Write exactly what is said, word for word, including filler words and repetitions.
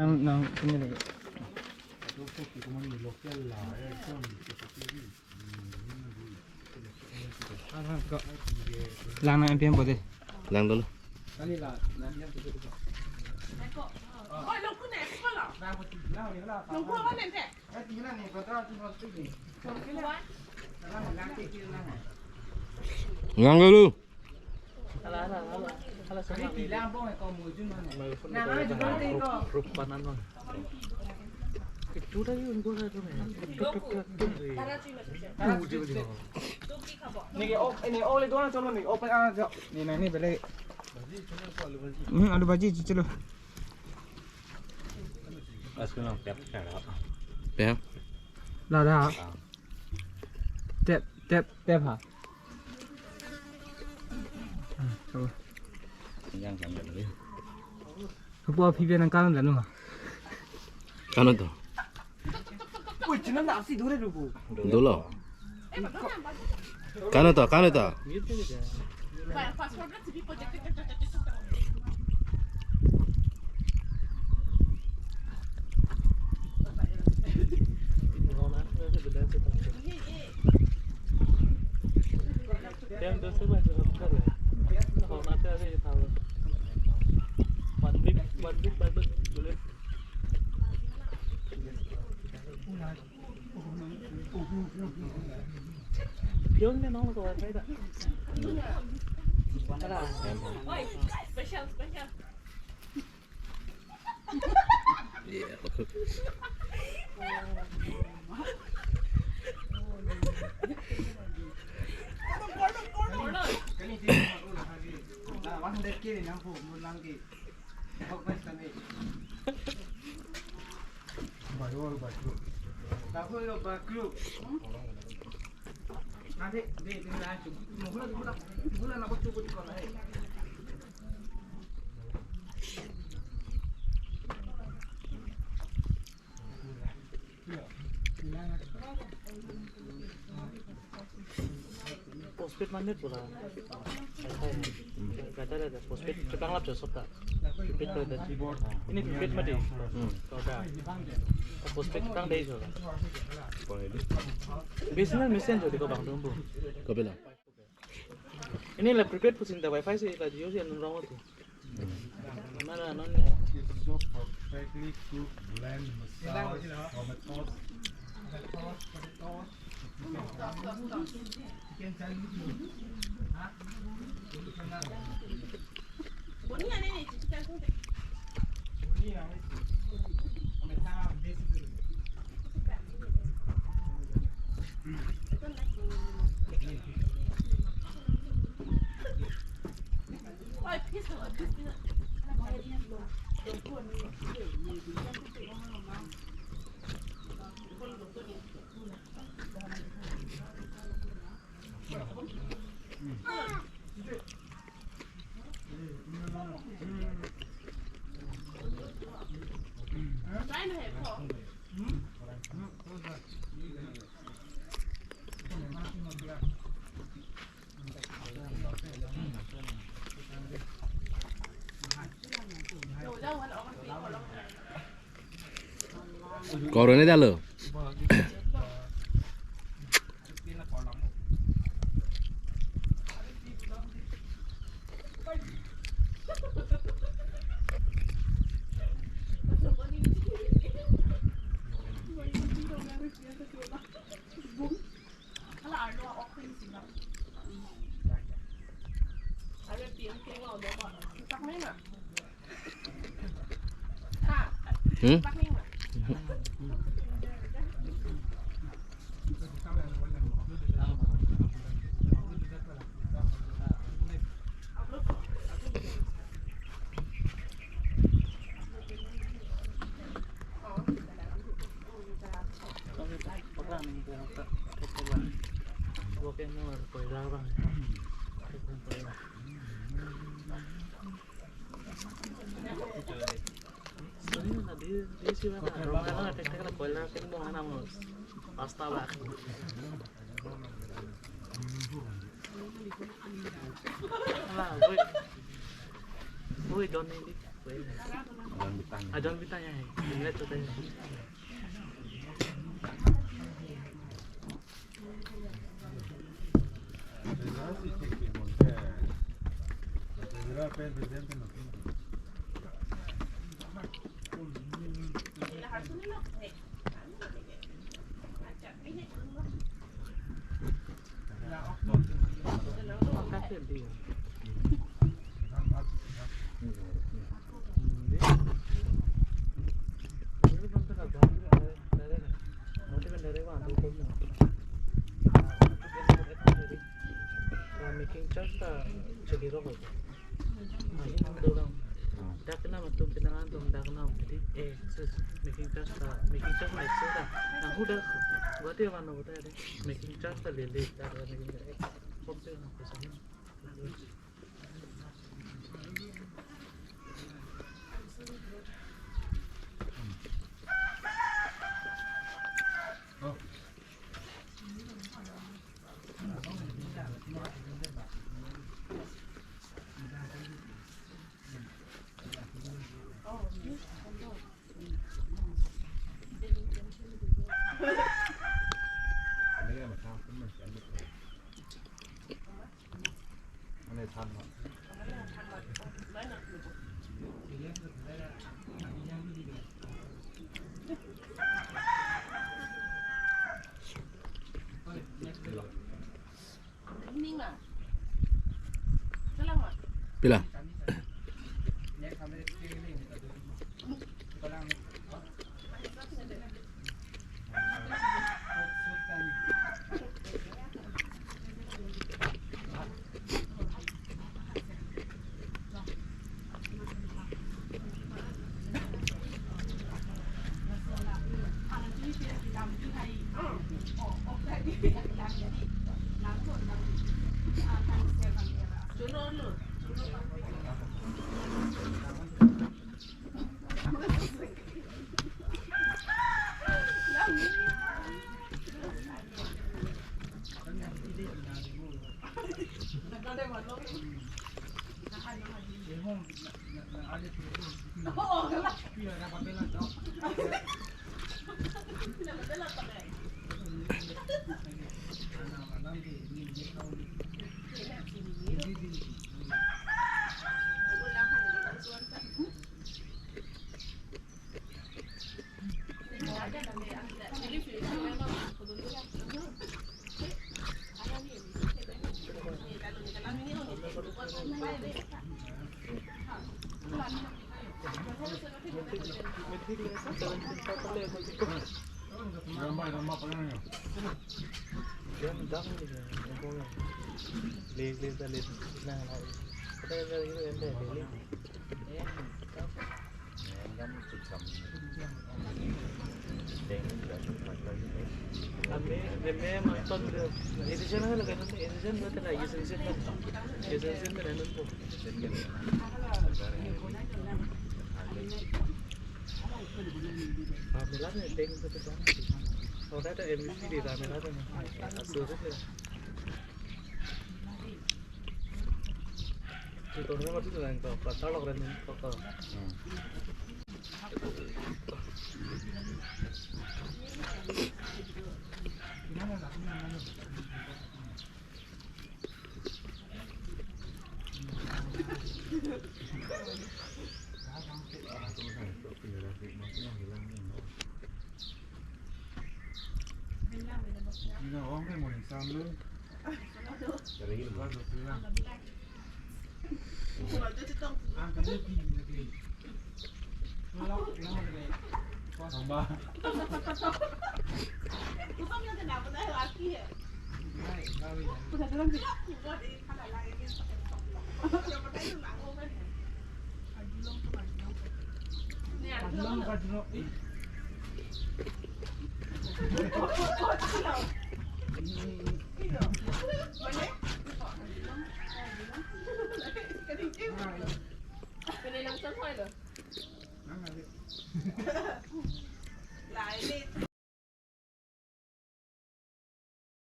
Nang, nang, sini lagi. Langnon M P M po dei. Lang dolo. Lang dolo. Niki off, ini off le dona cholo ni, off le ana jo. Ni na ni bele. Hmm, alu bhaji cholo. Asu nang pep. Pep. Lada. Tep, tep, tep ha. Ah, coba. Yang kan dulu. Apa P B nang kan lalu ha? Kan to. Woi, cina nasi dure dulu. Dolo. Kan to, kan to. One week, one week, one week, boleh. Pion le nong ko wifi da. Oi, special, special. Iya, betul. Postpaid mane pura. Kata ada postpaid petang lap josok ta. Prepaid ko ada. Ini prepaid mati. Hmm. Ko ada. Postpaid petang dei so. Business mesen jadi ko bang tumbuh. Ko bilang. Ini la prepaid pusin ta wifi si la Jio si anu rong tu. Mana anu ni? It's so perfectly cooked, blend, massage, tomatoes. Korone dalo. Hmm? Pasta ba. Ala, boy. Boy, don ini. Ajon Bitang ya. Ini tuh tadi. Making charge ta chili rok. Ahin dorang. Dak na matum pinangan tum dak na piti. Eh, sus, making charge ta, making charge ma extra ta. Nang huda. Guwahati avan no ta de. Making charge ta lele ta making charge. Eh, kok se na kusa ni. Pila? Ame, ame, mangton do. Isi sen na lagi nanti, isi sen na tadi, isi sen na. Isi sen na nanti. Ah, melat ni, deng satu dong. Oh, ada M V P di dalam melat ni. Ah, sulit ni. Itu nama tu yang kau, kau talok dan kau, kau.